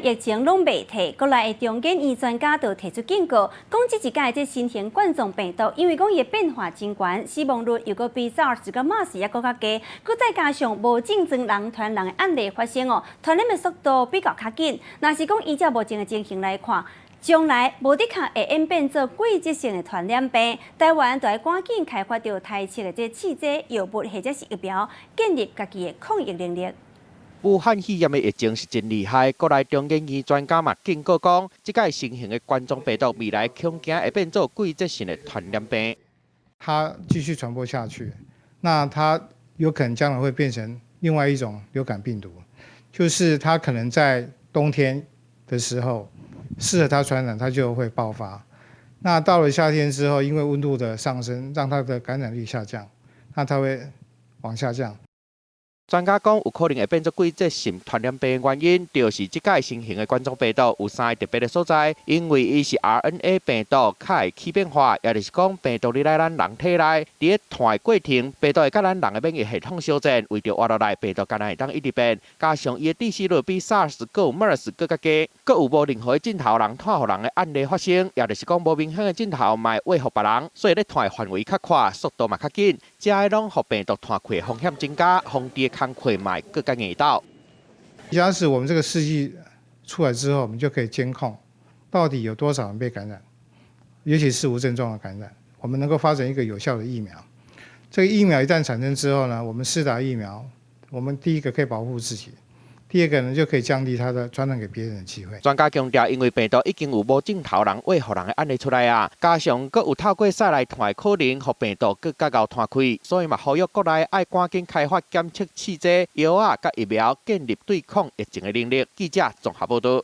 疫情攏袂退，國內的中研院專家就提出警告，講這一擺這新型冠狀病毒，因為講伊的變化真懸，死亡率又閣比 SARS 佮 MERS 猶閣較低，閣再加上無症狀人傳人的案例發生哦，傳染的速度比較較緊。若是講依照目前的情形來看，將來無的確會演變做季節性的傳染病。台灣就愛趕緊開發著台測的這試劑藥物或者是疫苗，建立家己的抗疫能力。武漢肺炎的疫情是真厲害，國內中研院專家嘛警告講，這擺新型的冠狀病毒未來恐驚會變做季節性的傳染病。它繼續傳播下去，那它有可能將來會變成另外一種流感病毒，就是它可能在冬天的時候適合它傳染，它就會爆發。那到了夏天之後，因為溫度的上升，讓它的感染力下降，那它會往下降。專家講，有可能會變做季節性傳染病的原因，就是這擺新型的冠狀病毒有三个特別的所在，因為伊是 RNA 病毒，較會起變化，也就是講病毒入來咱人體內，佇咧傳的過程，病毒會佮咱人的免疫系統相戰，為著活落來，病毒敢若會當一直變，加上伊的致死率比 SARS 閣有 MERS 閣較低，閣有無任何的症頭人傳予人的案例發生，也就是講無明顯的症頭嘛會傳予別人，所以咧傳的範圍較闊，速度嘛較緊，這個攏予病毒傳開的風險增加，防治的工課嘛會閣較硬鬥。假使我們這個試劑出來之後，我們就可以監控到底有多少人被感染，尤其是無症狀的感染，我們能夠發展一個有效的疫苗。這個疫苗一旦產生之後呢，我們施打疫苗，我們第一個可以保護自己，第二個呢就可以降低它的傳染給別人的機會。專家強調，因為病毒已經有無症頭人傳予人的案例出來啊，加上閣有透過屎來傳的可能，予病毒閣較𠢕傳開，所以嘛呼籲國內愛趕緊開發檢測試劑、藥仔佮疫苗，建立對抗疫情的能力。記者綜合報導。